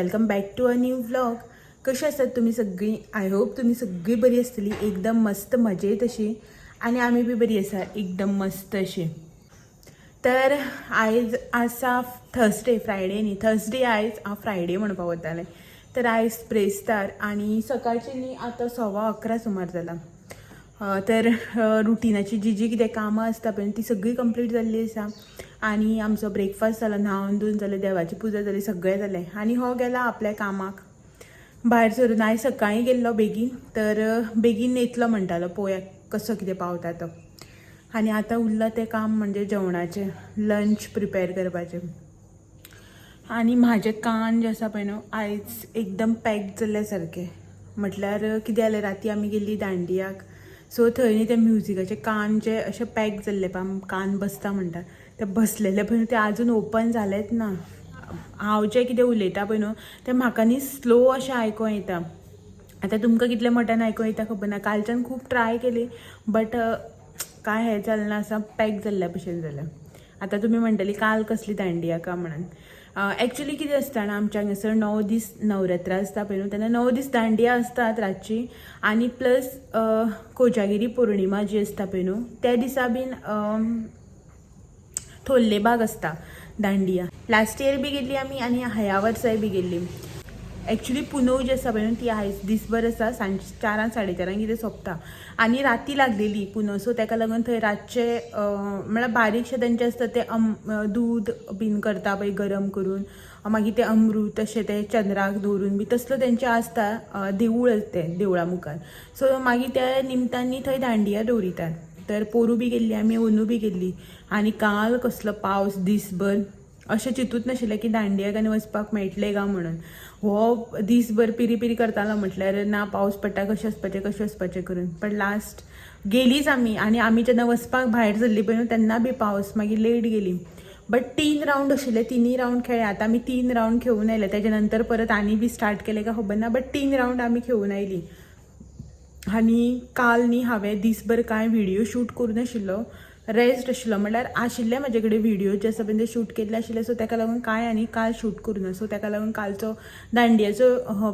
Welcome back to a new vlog. कशी आसात तुमी सगळीं? I hope तुमी सगळीं बरी आसतली, एकदम मस्त मजेत अशी, आनी आमी बी बरी आसा, एकदम मस्त अशी. तर आयज आसा थर्सडे, फ्रायडे न्ही, थर्सडे. आयज हांव फ्रायडे म्हणपाक वतालें. तर आयज ब्रेस्तार आनी सकाळचें न्ही आतां 11:15 सुमार जालां. तर रुटिनाची जी जी कितें कामां आसता पळय ती सगळी कंप्लीट जाल्ली आसा आनी आमचो ब्रेकफास्ट जालो, न्हांवन धुवन जालें, देवाची पुजा जाली, सगळें जालें आनी हो गेला आपल्या कामाक भायर सरून. आयज सकाळीं गेल्लो बेगीन, तर बेगीन येतलो म्हणटालो, पळोवया कसो कितें पावता तो. आनी आतां उरलां तें काम म्हणजे जेवणाचें, लंच प्रिपेर करपाचें. आनी म्हाजे कान जे आसा पळय न्हू, आयज एकदम पॅक जाल्ले सारके. म्हटल्यार कितें जालें, राती आमी गेल्ली दांडियाक, सो थंय न्ही ते म्युजिकाचे कान जे अशे पॅक जाल्ले पळय, कान बसता म्हणटा ते बसलेले पळय न्हू, ते आजून ओपन जालेच ना. हांव जें कितें उलयता पळय न्हू, तें म्हाका न्ही स्लो अशें आयकों येता. आतां तुमकां कितले मटान आयकों येता खबर ना. कालच्यान खूब ट्राय केली, बट काय हें जालें ना, आसा पॅक जाल्ल्या भशेन जालें. आतां तुमी म्हणटली काल कसली दांडिया का म्हणून. एक्चुली कितें आसता ना, आमच्या हांगासर 9 दीस नवरात्रां आसता पळय न्हू, तेन्ना 9 दीस दांडिया आसतात रातची आनी प्लस कोजागिरी पौर्णिमा जी आसता पळय न्हू, त्या दिसा बीन थोरले बाग आसता दांडिया. लास्ट इयर बी गेल्ली आमी आनी ह्या वर्साय बी गेल्ली. एक्चुली पुनव जी आसा पळय न्हू, ती आयज दीसभर आसा, सांजचे 4 सांक, 4:30 कितें सोंपता आनी राती लागलेली पुनव. सो ताका लागून थंय रातचे म्हळ्यार बारीकशें तेंचें आसता तें दूद बीन करता पळय गरम करून, मागीर तें अमृत अशें तें चंद्राक दवरून बी तसलो तेंचें आसता, देवूळ तें देवळा मुखार. सो मागीर त्या निमतान थंय दांडिया दवरितात. तर पोरू बी गेल्ली आमी, अंदू बी गेल्ली. आनी काल कसलो पावस दीसभर, अशें चिंतूच नाशिल्लें की दांडियाक आनी वचपाक मेळटलें काय म्हणून. हो दीसभर पिरी पिरी करतालो, म्हटल्यार ना पावस पडटा, कशें वचपाचें, कशें वचपाचें करून. पण लास्ट गेलीच आमी. आनी आमी जेन्ना वचपाक भायर सरली पळय न्हू, तेन्ना बी पावस, मागीर लेट गेली. बट 3 रावंड आशिल्ले, तिनूय रावंड खेळ्ळे. आतां आमी 3 रावंड खेळून आयले. तेच्या नंतर परत आनी बी स्टार्ट केले काय खबर ना, बट 3 रावंड आमी खेळून आयली. आनी काल न्ही हांवें दीसभर कांय व्हिडियो शूट करूं नाशिल्लो, रेस्ट आशिल्लो. म्हणल्यार आशिल्ले म्हाजे कडेन व्हिडियो जे आसा पळय, ते शूट केल्ले आशिल्ले. सो ताका लागून कांय आनी काल शूट करूं ना. सो ताका लागून कालचो दांडियाचो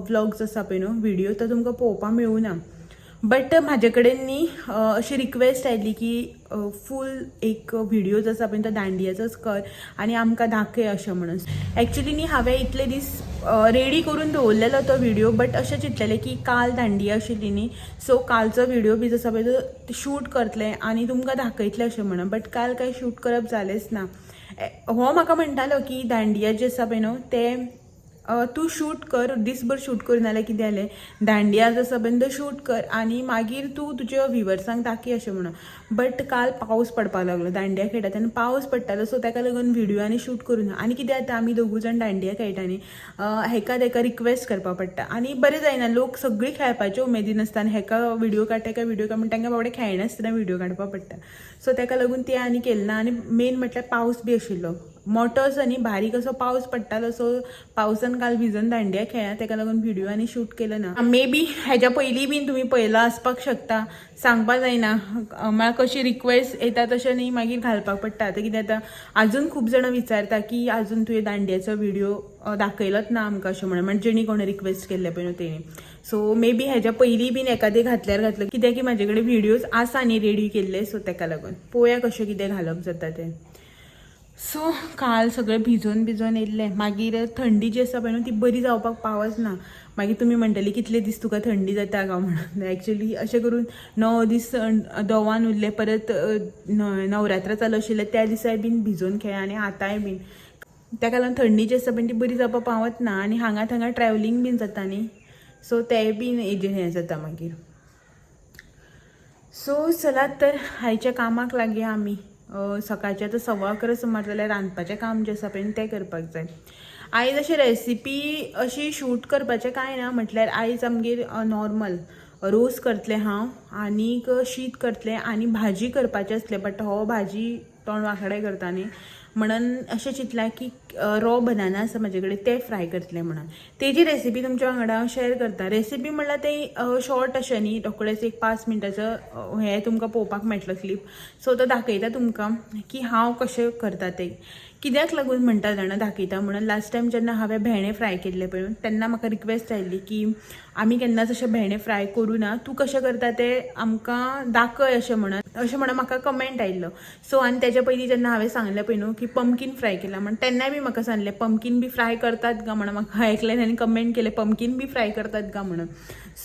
व्लॉग जो आसा पळय न्हू व्हिडियो, तो तुमकां पळोवपाक मेळूं ना. बट म्हाजे कडेन न्ही अशी रिक्वेस्ट आयली की फूल एक व्हिडियो जो आसा पळय तो दांडियाचोच कर आनी आमकां दाखय अशें म्हणून. एक्चुली न्ही हांवें इतले दीस रेडी करून दवरलेलो तो व्हिडियो, बट अशें चिंतलेलें की काल दांडिया आशिल्ली न्ही, सो कालचो व्हिडियो बी जो आसा पळय तो शूट करतलें आनी तुमकां दाखयतलें अशें म्हणून. बट काल कांय शूट करप जालेंच ना. हो म्हाका म्हणटालो की दांडिया जे आसा पळय न्हू, ते तूं शूट कर दिसभर. शूट करून जाल्यार कितें जालें, दांडिया जो आसा पळय तो शूट कर आनी मागीर तूं तुज्या व्हिवर्सांक दाखय अशें म्हणून. बट काल पावस पडपाक लागलो, दांडिया खेळटा तेन्ना पावस पडटालो, सो ताका लागून व्हिडियो आनी शूट करूं ना. आनी कितें जाता, आमी दोगूय जाण दांडिया खेळटा न्ही, हेका तेका रिक्वेस्ट करपाक पडटा आनी बरें जायना. लोक सगळीं खेळपाचे उमेदीन आसता आनी हेका व्हिडियो काड, तेका व्हिडियो काड म्हण तांकां बाबडे खेळनासतना व्हिडियो काडपाक पडटा. सो ताका लागून ते आनी केलें ना. आनी मेन म्हटल्यार पावस बी आशिल्लो मोटोच आनी बारीक असो पावस पडटालो. सो पावसान काल भिजून दांडिया खेळ्ळा, ताका लागून व्हिडियो आनी शूट केलो ना. मे बी हेज्या पयलीं बीन तुमी पळयला आसपाक शकता, सांगपाक जायना. म्हळ्यार कशी रिक्वेस्ट येता तशें न्ही मागीर घालपाक पडटा. आतां कितें जाता, आजून खूब जाणां विचारता की आजून तुवें दांडियाचो व्हिडियो दाखयलोच ना आमकां अशें म्हणून, म्हणजे जेणी कोणें रिक्वेस्ट केल्ले पळय न्हू तेणी. सो मे बी हेज्या पयलीं बीन एकादें घातल्यार घातलो, कित्याक की म्हाजे कडेन व्हिडियोज आसा न्ही रेडी केल्ले. सो ताका लागून पळोवया कशें कितें घालप जाता तें. सो काल सगळें भिजोवन भिजोवन येयल्लें. मागीर थंडी जी आसा पळय न्हू, ती बरी जावपाक पावच ना. मागीर तुमी म्हणटली कितले दीस तुका थंडी जाता काय म्हणून. एक्चुली अशें करून 9 दीस दोवान उरले, परत नवरात्रां चालू आशिल्ले त्या दिसाय बीन भिजोवन खेळ्ळें आनी आतांय बीन. ताका लागून थंडी जी आसा पळय ती बरी जावपाक पावत ना. आनी हांगा थांगा ट्रॅवलींग बीन जाता न्ही, सो तेंय बीन हेजेर हें जाता मागीर. सो चलात तर आयच्या कामाक लागया आमी. सकाळचें आतां 11:15 सुमार जाल्यार रांदपाचें काम जें आसा पळय तें करपाक जाय. आयज अशी रेसिपी अशी शूट करपाचें कांय ना, म्हटल्यार आयज आमगेर नॉर्मल रोस करतलें हांव. आनीक शीत करतलें आनी भाजी करपाचें आसलें, बट हो भाजी तोंड वांकडें करता न्ही म्हणून अशें चिंतलां की रॉ बनाना आसा म्हाजे कडेन, ते फ्राय करतलें म्हणून. तेजी रेसिपी तुमच्या वांगडा हांव शेअर करता. रेसिपी म्हणल्यार ते शॉर्ट अशें न्ही, रोखडेच एक 5 मिनटाचो हें तुमकां पळोवपाक मेळटलो क्लीप. सो तो दाखयता तुमकां की हांव कशें करता ते. कित्याक लागून म्हणटा जाणा दाखयता म्हणून, लास्ट टायम जेन्ना हांवें भेंडे फ्राय केल्ले पळय, तेन्ना म्हाका रिक्वेस्ट आयिल्ली की आमी केन्नाच अशें भेंडे फ्राय करूं ना, तूं कशें करता ते आमकां दाखय अशें म्हणून, अशें म्हणून म्हाका कमेंट आयिल्लो. सो आनी तेच्या पयलीं जेन्ना हांवें सांगलें पळय न्हू की पंपकीन फ्राय केला म्हण, तेन्नाय बी म्हाका सांगलें पंपकीन बी फ्राय करतात का म्हणून. म्हाका एकल्यान आनी कमेंट केलें पंपकीन बी फ्राय करतात का म्हणून.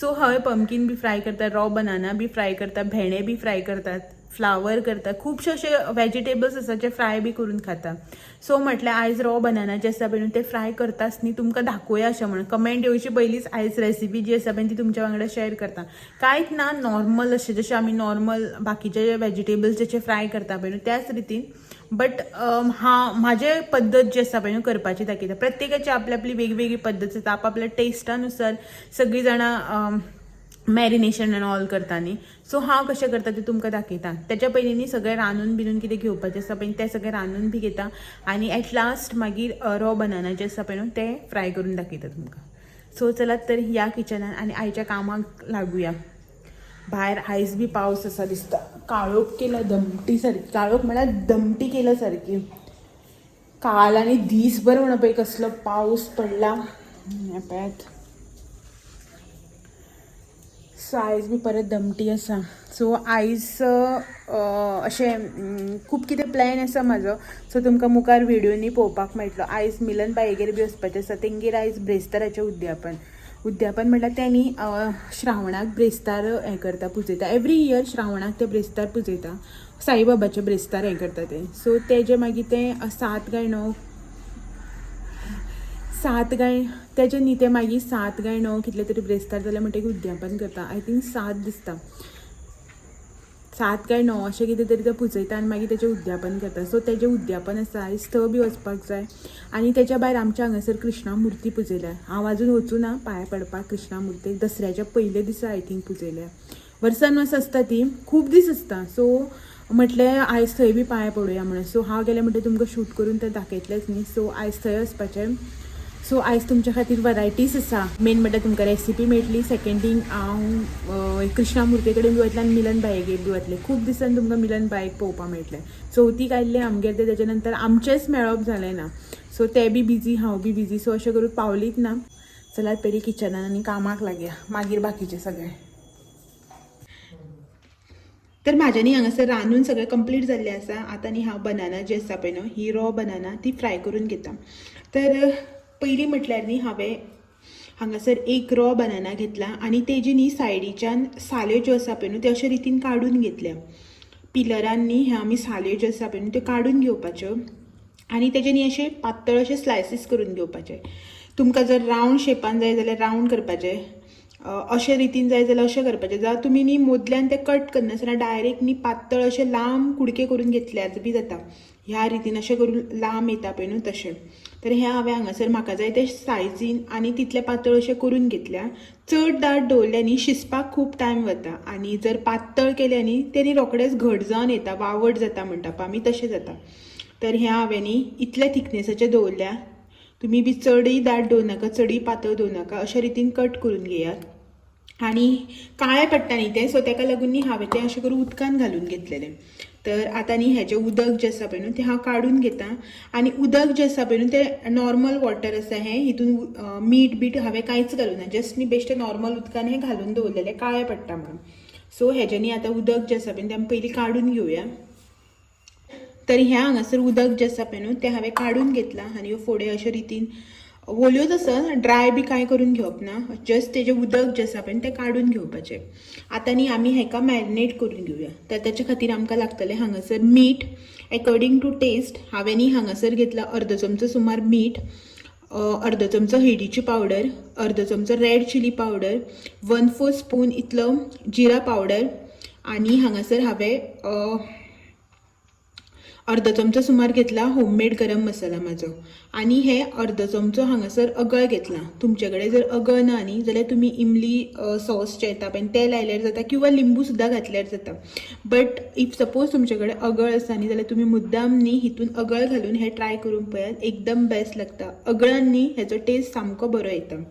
सो हांवें पंपकीन बी फ्राय करता, रॉ बनाना बी फ्राय करता, भेंडे बी फ्राय करतात, फ्लावर करता, खुबशे अशे वेजिटेबल्स आसा जे फ्राय बी करून खाता. सो म्हटल्यार आयज रॉ बनाना जे आसा पळय न्हू ते फ्राय करताच न्ही, तुमकां दाखोवया अशें म्हणून कमेंट येवचे पयलींच आयज रेसिपी जी आसा पळय ती तुमच्या वांगडा शेअर करता. कांयच ना, नॉर्मल अशें जशें आमी नॉर्मल बाकीचे वेजिटेबल्स जशे फ्राय करता पळय न्हू त्याच रितीन, बट हांव म्हाजे पद्दत जी आसा पळय न्हू करपाची दाखयता. प्रत्येकाची आपली आपली वेगवेगळी पद्दत आसता, आपापल्या टेस्टानुसार सगळीं जाणां मॅरिनेशन एन्ड ऑल करता न्ही. सो हांव कशें करता तें तुमकां दाखयता. तेच्या पयलीं न्ही सगळें रांदून बिनून कितें घेवपाचें आसा पळय तें सगळें रांदून बी घेता आनी एट लास्ट मागीर रॉ बनाना जे आसा पळय न्हू ते फ्राय करून दाखयता तुमकां. सो चलात तर ह्या किचनान आनी आयच्या कामाक लागुया. भायर आयज बी पावस आसा दिसता. काळोख केला दमटी सारकी, काळोख म्हळ्यार दमटी केला सारकी काल आनी दीसभर म्हणून पळय कसलो पावस पडला. हें पळयात. सो आयज बी परत दमटी आसा. सो आयज अशें खूब कितें प्लॅन आसा म्हाजो. सो तुमकां मुखार व्हिडियोनी पळोवपाक मेळटलो. आयज मिलन बायगेर बी वचपाचें आसा. तेंगेर आयज ब्रेस्ताराचें उद्यापन. उद्यापन म्हटल्यार तेणी श्रावणाक ब्रेस्तार हें करता, पुजयता. एवरी इयर श्रावणाक ते ब्रेस्तार पुजयता, साईबाबाचें ब्रेस्तार हें करता ते. सो तेजें मागीर तें 7 काय 9, 7 काय तेजें न्ही तें मागीर 7 काय 9 कितले तरी ब्रेस्तार जाले म्हणटकीर उद्यापन करता. I think 7 दिसता, 7 काय 9 अशें कितें तरी ते पुजयता आनी मागीर तेजें उद्यापन करता. सो तेजें उद्यापन आसा आयज, थंय बी वचपाक जाय. आनी तेच्या भायर आमच्या हांगासर कृष्णा मुर्ती पुजयल्या. हांव आजून वचूं ना पांय पडपाक कृष्णा मुर्तीक. दसऱ्याच्या पयले दिसा I think पुजयल्या. वर्सान वर्स आसता ती, खूब दीस आसता. सो म्हटलें आयज थंय बी पांय पडुया म्हणून. सो हांव गेलें म्हणटकीर तुमकां शूट करून तें दाखयतलेंच न्ही. सो आयज थंय वचपाचें. सो आयज तुमच्या खातीर वरायटीज आसा. मेन म्हटल्यार तुमकां रेसिपी मेळटली. सेकेंड थींग, हांव कृष्णा मुर्ती कडेन बी वतलें आनी मिलन बायगेर बी वतलें. खूब दिसान तुमकां मिलन बायक पळोवपाक मेळटलें. चवथीक आयिल्लें आमगेर तें, तेच्या नंतर आमचेंच मेळप जालें ना. सो ते बी बिजी, हांव बी बिजी, सो अशें करून पावलीच ना. चलात पयलीं किचनान आनी कामाक लागया, मागीर बाकीचें सगळें. तर म्हाज्यानी हांगासर रांदून सगळें कंप्लीट जाल्लें आसा. आतां न्ही हांव बनाना जी आसा पळय न्हू, ही रॉ बनाना ती फ्राय करून घेता. तर पयलीं म्हटल्यार न्ही हांवें हांगासर एक रॉ बनाना घेतला आनी तेजी न्ही सायडीच्यान साल्यो ज्यो आसा पळय न्हू त्यो अशे रितीन काडून घेतल्या. पिलरान न्ही ह्यो आमी साल्यो ज्यो आसा पळय न्हू त्यो काडून घेवपाच्यो आनी तेजे न्ही अशे पातळ अशे स्लायसीस करून घेवपाचे. तुमकां जर रावंड शेपान जाय जाल्यार रावंड करपाचे, अशे रितीन जाय जाल्यार अशें करपाचें. जावं तुमी न्ही मदल्यान ते कट करनासतना डायरेक्ट न्ही पातळ अशे लांब कुडके करून घेतल्यार बी जाता. ह्या रितीन अशें करून लांब येता पळय न्हू तशें. तर हें हांवें हांगासर म्हाका जाय ते सायजीन आनी तितले पातळ अशें करून घेतल्या. चड दाट दवरलें न्ही शिजपाक खूब टायम वता आनी जर पातळ केलें न्ही तें न्ही रोखडेंच घट जावन येता, वावट जाता म्हणटा पळय आमी, तशें जाता. तर हें हांवें न्ही इतले थिकनेसाचें दवरल्या. तुमी बी चडय दाट दवरनाका, चडय पातळ दवरनाका, अशे रितीन कट करून घेयात. आनी काळें पडटा न्ही तें, सो तेका लागून न्ही हांवें तें अशें करून उदकान घालून घेतलेलें. तर आतां न्ही हेजें उदक जें आसा पळय न्हू तें हांव काडून घेता आनी उदक जें आसा पळय न्हू तें नॉर्मल वॉटर आसा हें. हितून मीठ बीठ हांवें कांयच घालूं ना, जस्ट न्ही बेश्टें नॉर्मल उदकान हें घालून दवरलेलें काळें पडटा म्हणून. सो हेजें न्ही आतां उदक जें आसा पळय तें आमी पयलीं काडून घेवया. तर हें हांगासर उदक जें आसा पळय न्हू तें हांवें काडून घेतलां आनी ह्यो फोडे अशे रितीन ओल्योच आसा, ड्राय बी कांय करून घेवप ना, जस्ट तेजें उदक जें आसा पळय तें काडून घेवपाचें. आतां न्ही आमी हेका मॅरिनेट करून घेवया. तर तेच्या खातीर आमकां लागतलें हांगासर मीठ एकॉर्डींग टू टेस्ट. हांवें न्ही हांगासर घेतला अर्दो चमचो सुमार मीठ, अर्दो चमचो हळदीची पावडर, अर्दो चमचो रेड चिली पावडर, 1/4 स्पून इतलो जिरा पावडर आनी हांगासर हांवें अर्दो चमचो सुमार घेतला होममेड गरम मसाला म्हाजो आनी हे अर्दो चमचो हांगासर अगळ घेतला. तुमचे कडेन जर अगळ ना न्ही जाल्यार तुमी इमली सॉस जे येता पळय ते लायल्यार जाता किंवा लिंबू सुद्दां घातल्यार जाता. बट if suppose तुमचे कडेन अगळ आसा न्ही जाल्यार तुमी मुद्दाम न्ही हितून अगळ घालून हे ट्राय करून पळयात, एकदम बेस्ट लागता. अगळान न्ही हेजो टेस्ट सामको बरो येता.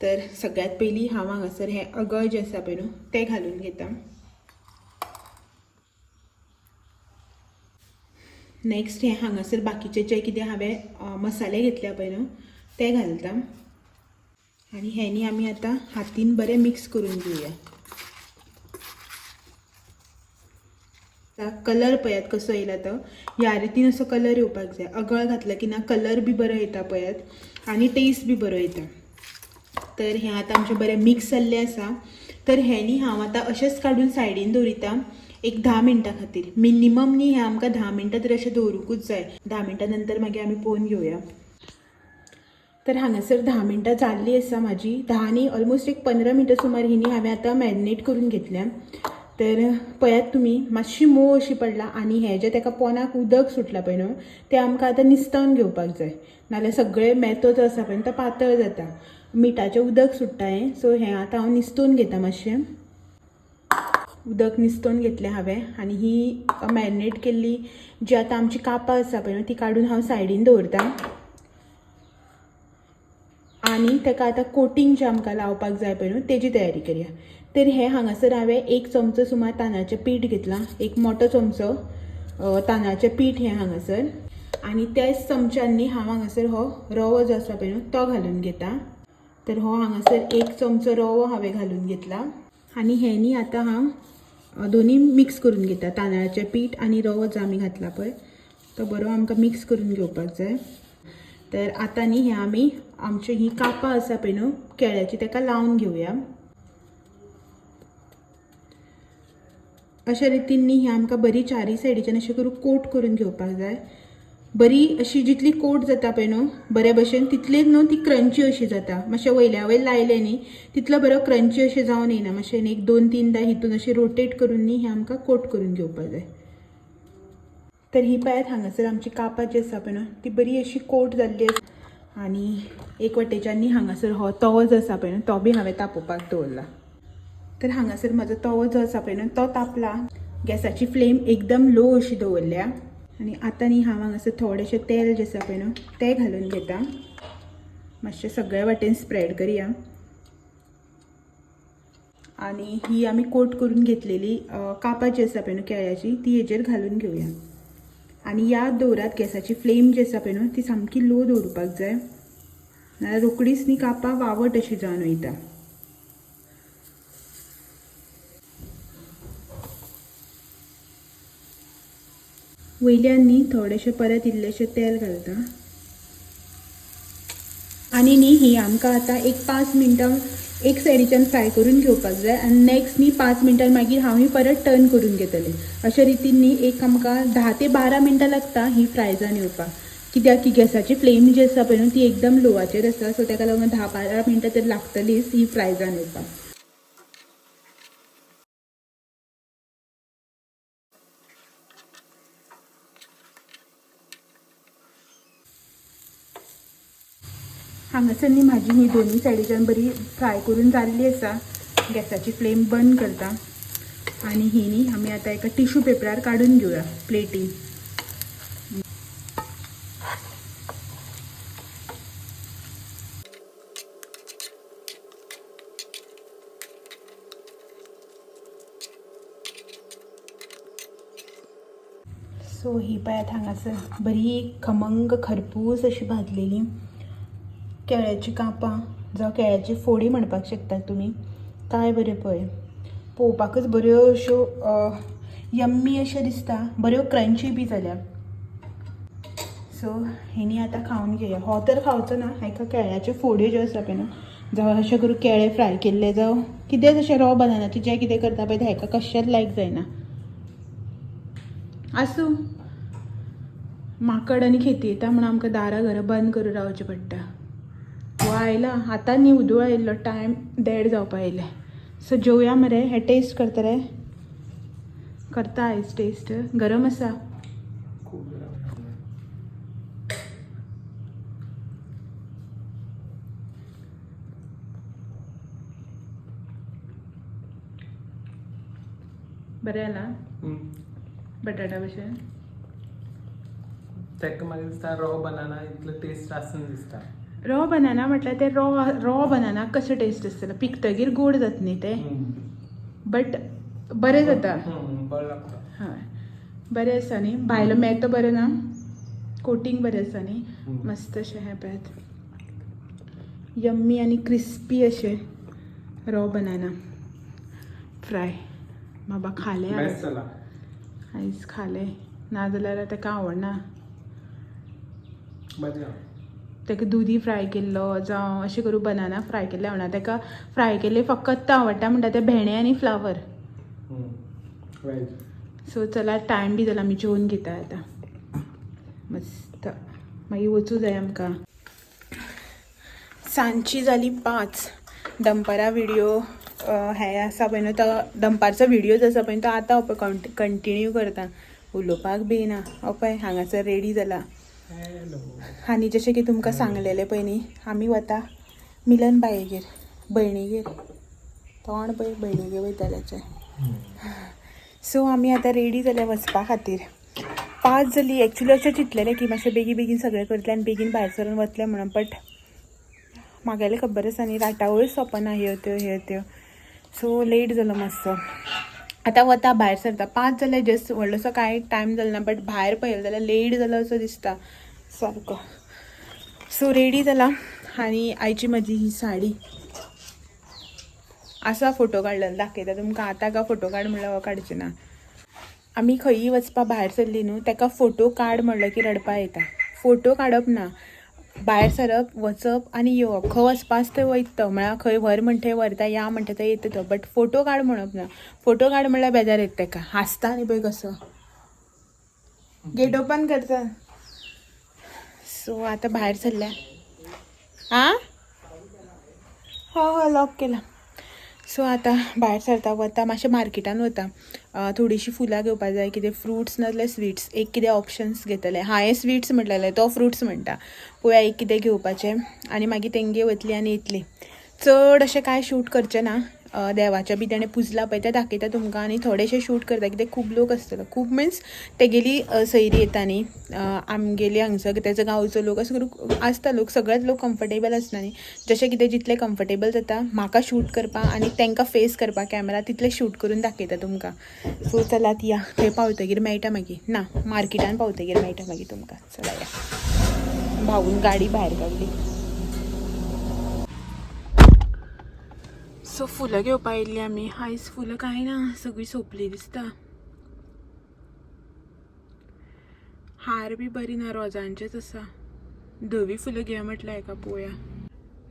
तर सगळ्यात पयलीं हांव हांगासर हें अगळ जें आसा पळय न्हू तें घालून घेता. नेक्स्ट हें हांगासर बाकीचे जे कितें हांवें मसाले घेतल्या पळय न्हू ते घालता आनी हें न्ही आमी आतां हातीन बरें मिक्स करून घेवया. कलर पळयात कसो येयला तो. ह्या रितीन असो कलर येवपाक जाय. अगळ घातलं की ना कलर बी बरो येता पळयात आनी टेस्ट बी बरो येता. तर हें आतां आमचें बरें मिक्स जाल्लें आसा. तर हें न्ही हांव आतां अशेंच काडून सायडीन दवरिता एक 10 मिनटां खातीर. मिनिमम न्ही हें आमकां 10 मिनटां तरी अशें दवरुंकूच जाय. 10 मिनटां नंतर मागीर आमी पळोवन घेवया. तर हांगासर 10 मिनटां जाल्लीं आसा म्हाजी. 10 न्ही ऑलमोस्ट एक 15 मिनटां सुमार ही न्ही हांवें आतां मॅरिनेट करून घेतल्या. तर पळयात तुमी मातशी मोव अशी पडला आनी हें जें तेका पोनाक उदक सुटलां पळय न्हू तें आमकां आतां निस्तोवन घेवपाक जाय, नाल्यार सगळें मेथो जो आसा पळय तो पातळ जाता. मिठाचें उदक सुट्टा हें. सो हें आतां हांव निस्तोवन घेता. मातशें उदक निस्तोवन घेतलें हांवें आनी ही मॅरिनेट केल्ली जी आतां आमची कापां आसा पळय न्हू ती काडून हांव सायडीन दवरता. आनी तेका आतां कोटींग जें आमकां लावपाक जाय पळय न्हू तेजी तयारी करया. तर हें हांगासर हांवें 1 चमचो सुमार तांदळाचें पीठ घेतलां, 1 मोटो चमचो तांदळाचें पीठ हें हांगासर. आनी त्याच चमच्यान न्ही हांव हांगासर हो रवो जो आसा पळय न्हू तो घालून घेता. तर हो हांगासर 1 चमचो रवो हांवें घालून घेतला आनी हें न्ही आतां हांव दोनी मिक्स करून घेता. तांदळाचें पीठ आनी रवो जो आमी घातला पळय तो बरो आमकां मिक्स करून घेवपाक जाय. तर आतां न्ही हें आमी आमची ही कापां आसा पळय न्हू केळ्याची तेका लावन घेवया. अशा रितीन न्ही हें आमकां बरी चारी सायडीच्यान अशें करून कोट करून घेवपाक जाय. बरी अशी जितली कोट जाता पळय न्हू बरे भशेन तितलीच न्हू ती क्रंची अशी जाता. मातशें वयल्या वयर लायलें न्ही तितलो बरो क्रंची अशें जावन येयना. मातशें न्ही 1-2-3 हितून अशें रोटेट करून न्ही हें आमकां कोट करून घेवपाक जाय. तर ही पळयात हांगासर आमची कापां जी आसा पळय न्हू ती बरी अशी कोट जाल्ली आसा. आनी एक वटेच्यान न्ही हांगासर हो तवो जो आसा पळय न्हू तो बी हांवें तापोवपाक दवरला. तर हांगासर म्हाजो तवो जो आसा पळय न्हू तो तापला. गॅसाची फ्लेम एकदम लो अशी दवरल्या आनी आतां न्ही हांव हांगासर थोडेशें तेल जें आसा पळय न्हू तें घालून घेता. मातशें सगळे वाटेन स्प्रेड करया. आनी ही आमी कोट करून घेतलेली कापां जी आसा पळय न्हू केळ्याची ती हेजेर घालून घेवया. आनी याद दवरात गॅसाची फ्लेम जी आसा पळय न्हू ती सामकी लो दवरपाक जाय, नाल्यार रोकडीच न्ही कापां वावट अशी जावन वयता. वयल्यान न्ही थोडेशें परत इल्लेशें तेल घालता. आनी न्ही ही आमकां आतां एक 5 मिनटां एक सायडीच्यान फ्राय करून घेवपाक जाय आनी नेक्स्ट न्ही 5 मिनटां मागीर हांव ही परत टर्न करून घेतलें. अशे रितीन न्ही एक आमकां 10 ते 12 मिनटां लागता ही फ्राय जावन येवपाक. कित्याक की गॅसाची फ्लेम जी आसा पळय न्हू ती एकदम लोवाचेर आसा. सो तेका लागून 10-12 मिनटां तर लागतलीच ही फ्राय जावन येवपाक. हांगासर न्ही म्हाजी ही दोनूय सायडीच्यान बरी फ्राय करून जाल्ली आसा. गॅसाची फ्लेम बंद करता आनी ही न्ही आमी आतां एका टिश्यू पेपरार काडून घेवया प्लेटीन. सो ही पळयात हांगासर बरी खमंग खरपूस अशी भाजलेली केळ्याची कापां जावं केळ्याची फोडी म्हणपाक शकता तुमी. काय बरें पळय पळोवपाकच बऱ्यो अश्यो यम्मी अश्यो दिसता, बऱ्यो क्रंची बी जाल्या. सो हेणी आतां खावन घेवया. हो तर खावचो ना, हेका केळ्याच्यो फोड्यो ज्यो आसा पळय न्हू, जावं अशें करून केळे फ्राय केल्ले जावं कितें अशें रॉ बनानाचें जें कितें करता पळय तें हेका कशेंच लायक जायना. आसूं, माकड आनी खेती येता म्हणून आमकां दारां घरां बंद करून रावचें पडटा. हो आयला आतां न्ही उदोळ आयिल्लो, टायम 1:30 जावपा आयलें. सो जेवया मरे. हें टेस्ट करता रे, करता आयज टेस्ट. गरम आसा. बरें जाला बटाटा भशेन. ताका म्हाका दिसता रॉ बनाना इतलो टेस्ट आसून दिसता. रॉ बनाना म्हटल्यार ते रॉ रॉ बनाना कशें टेस्ट आसतलें, पिकतगीर गोड जाता न्ही तें, बट बरें जाता. बरें लागता. हय, बरें आसा न्ही. भायलो मेतो बरें ना, कोटींग बरें आसा न्ही. मस्त अशें हें पळयात, यम्मी आनी क्रिस्पी अशें रॉ बनाना फ्राय. बाबा खालें बेस्ट आयज. जाला. आयज खालें नाजाल्यार ताका आवडना. बरें. ताका दुदी फ्राय केल्लो जावं अशें करून बनाना फ्राय केल्ले आवडना ताका. फ्राय केल्ले फकत आवडटा म्हणटा ते भेंडे आनी फ्लावर. वेज. सो चला, टायम बी जाला, आमी जेवन घेता आतां मस्त, मागीर वचूं जाय आमकां. सांजची जाली 5. दनपारा व्हिडिओ हे आसा पळय न्हू, तो दनपारचो व्हिडियोज आसा पळय तो आतां हांव पळय कंटिन्यू करता. उलोवपाक बी ना. हो पळय हांगासर रेडी जाला. हॅलो. आनी जशें की तुमकां सांगलेलें पळय न्ही, आमी वता मिलन बायेगेर, भयणीगेर. तोंड पळय, भयणीगेर वयताल्याचें. सो आमी आतां रेडी जाल्या वचपा खातीर. 5 जाली. एक्चुली अशें चिंतलेलें की मातशें बेगीन बेगीन सगळें करतलें आनी बेगीन भायर सरून वतलें म्हणून, बट म्हागेलें खबर आसा न्ही, राटावळूच सोंपना, ह्यो त्यो ह्यो त्यो. सो लेट जालो मातसो. आतां वता, भायर सरता. 5 जाल्यार जस्ट, व्हडलोसो कांय टायम जालो ना, बट भायर पळयलें जाल्यार लेट जालो असो दिसता सारको. सो रेडी जाला आनी आयची म्हजी ही साडी आसा. फोटो काडलेलो दाखयता तुमकां आतां. काय फोटो काड म्हणल्यार हो काडचें ना. आमी खंयी वचपा भायर सरली न्हू, ताका फोटो काड म्हणलो की रडपा येता. फोटो काडप ना, भायर सरप, वचप आनी येवप. खंय वचपा आसता थंय वयता तो, म्हळ्यार खंय व्हर म्हणटा थंय व्हरता, या म्हणटा थंय येता तो, बट फोटो काड म्हणप ना. फोटो काड म्हणल्यार बेजार येता ताका. हांसता न्ही पळय कसो, गेट ओपन करता. सो आतां भायर सरल्या. आं, हो हो, लॉक केला. सो आतां भायर सरता, वता मातशें मार्केटान वता. थोडीशीं फुलां घेवपा जाय, कितें फ्रुट्स नाजाल्यार स्विट्स, एक कितें ऑप्शन्स घेतले. हांवें स्विट्स म्हटलेलें, तो फ्रुट्स म्हणटा. पळोवया एक कितें घेवपाचें आनी मागीर तेंगे वतली आनी येतली. चड अशें कांय शूट करचें ना. देवाचें बी तेणें पुजलां पळय तें दाखयता तुमकां आनी थोडेशें शूट करता कित्याक खूब लोक आसतलो. खूब मिन्स तेगेली सयरी येता न्ही, आमगेली हांगसर तेजो गांवचो लोक, अशें करून आसता लोक. सगळेच लोक कम्फर्टेबल आसना न्ही. जशें कितें जितलें कम्फर्टेबल जाता म्हाका शूट करपाक आनी तांकां फेस करपाक कॅमेरा, तितलें शूट करून दाखयता तुमकां. सो चलात या, थंय पावतगीर मेळटा मागीर. ना, मार्केटान पावतगीर मेळटा मागीर तुमकां. चला या. भाऊन गाडी भायर काडली. सो फुलां घेवपा आयिल्ली आमी आयज. फुलां कांय ना, सगळीं सोंपली दिसता. हार बी बरी ना, रोजांचेच आसा. धवी फुलां घे म्हटल्यार हेका, पळोवया.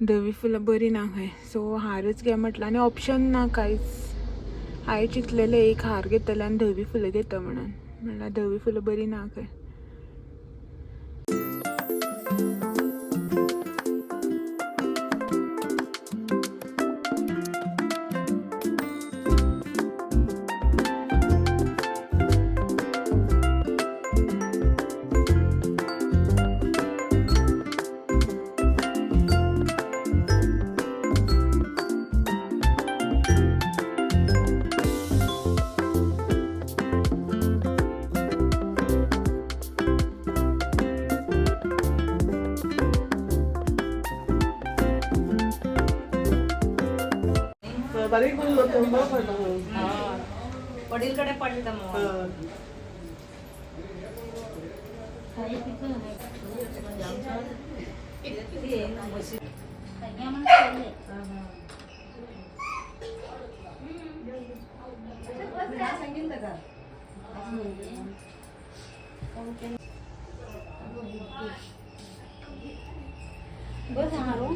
धवी फुलां बरी ना खंय, सो हारच घे म्हटलं आनी ऑप्शन ना कांयच. हांवें चिंतलेलें एक हार घेतलें आनी धवी फुलां घेता म्हणून, म्हणल्यार धवी फुलां बरी ना खंय. बारीक करून जाता, बरं पडटा. वडीलकडे पडलं मग.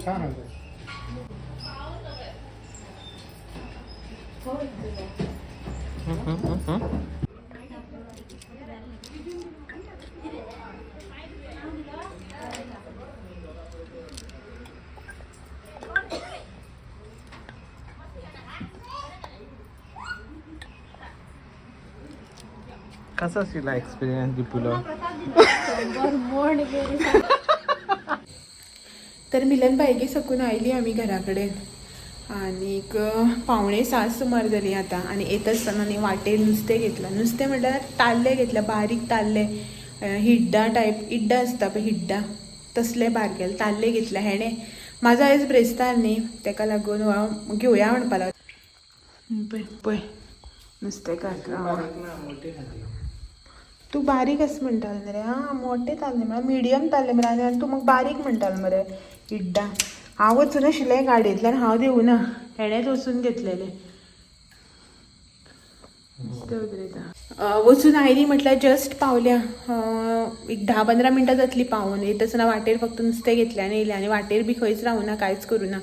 छान आहे. कसा आशिल्ला एक्सपिरियन्स दिपुलो? तर मिलन बायगे सकून आयली आमी घरा कडेन. आनीक 6:45 सुमार जाली आतां. आनी येता आसतना न्ही वाटेर नुस्तें घेतलां. नुस्तें म्हटल्यार ताल्ले घेतल्या, बारीक ताल्ले, हिड्डा टायप, इड्डा आसता पळय हिड्डा, तसले बारकेले ताल्ले घेतले. हेणें म्हाजो आयज ब्रेस्तार न्ही, तेका लागून हांव घेवया म्हणपा लागलो. पळय पळय नुस्तेकार. तूं बारीक आसा म्हणटालें मरे. आं, मोटे ताल्ले म्हळ्यार मिडियम ताल्ले मरे. आनी तूं म्हाका बारीक म्हणटालें मरे इड्डा. हांव वचून आशिल्लें गाडयेंतल्यान, हांव देवना, हेणेंच वचून घेतलेलें नुस्तें उदरयता. वचून आयली म्हटल्यार जस्ट पावल्या, एक 10-15 मिनटां जातली पावून. येता आसतना वाटेर फक्त नुस्तें घेतलें आनी येयलें. आनी वाटेर बी खंयच रावना, कांयच करूं ना.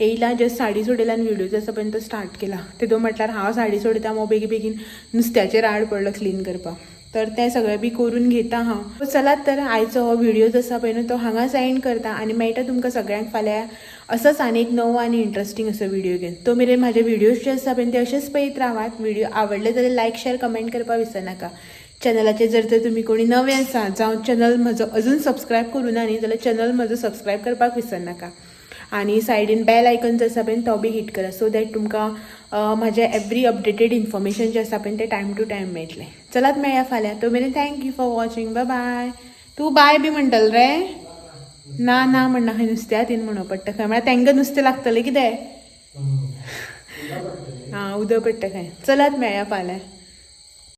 येयला जस्ट साडी सोडयला आनी व्हिडियो आसा पळय तो स्टार्ट केला. तेदो म्हटल्यार हांव साडी सोडयता मग बेगीन बेगीन नुस्त्याचेर आड पडलो क्लीन करपाक, तर तें सगळें बी करून घेता हांव. चलात तर आयचो हो व्हिडियो आसा पळय न्हू तो हांगा एंड करता आनी मेळटा तुमकां सगळ्यांक फाल्यां असोच आनी एक नवो आनी इंट्रस्टींग असो व्हिडियो घेवन. तो मेरेन म्हाजे व्हिडियोज जे आसा पळय ते अशेच पळयत रावात. व्हिडियो आवडले जाल्यार लायक, शेअर, कमेंट करपाक विसरनाका. चॅनलाचेर जर तर तुमी कोणी नवे आसा जावं चॅनल म्हजो अजून सबस्क्रायब करूं ना न्ही जाल्यार चॅनल म्हजो सबस्क्रायब करपाक विसरनाका. आनी सायडीन बेल आयकन जो आसा पळय तो बी हिट करा, सो that तुमकां म्हाजें एवरी अपडेटेड इन्फॉर्मेशन जें आसा पळय तें टायम टू टायम मेळटलें. चलात मेळया फाल्यां, तो मेरेन thank you for watching, bye bye. तूं बाय बी म्हणटलो रे? ना ना म्हणना, खंय नुस्त्या तीन म्हणो पडटा खंय, म्हळ्यार तांकां नुस्तें लागतलें कितें. आं, उदक पडटा खंय. चलात मेळया फाल्यां.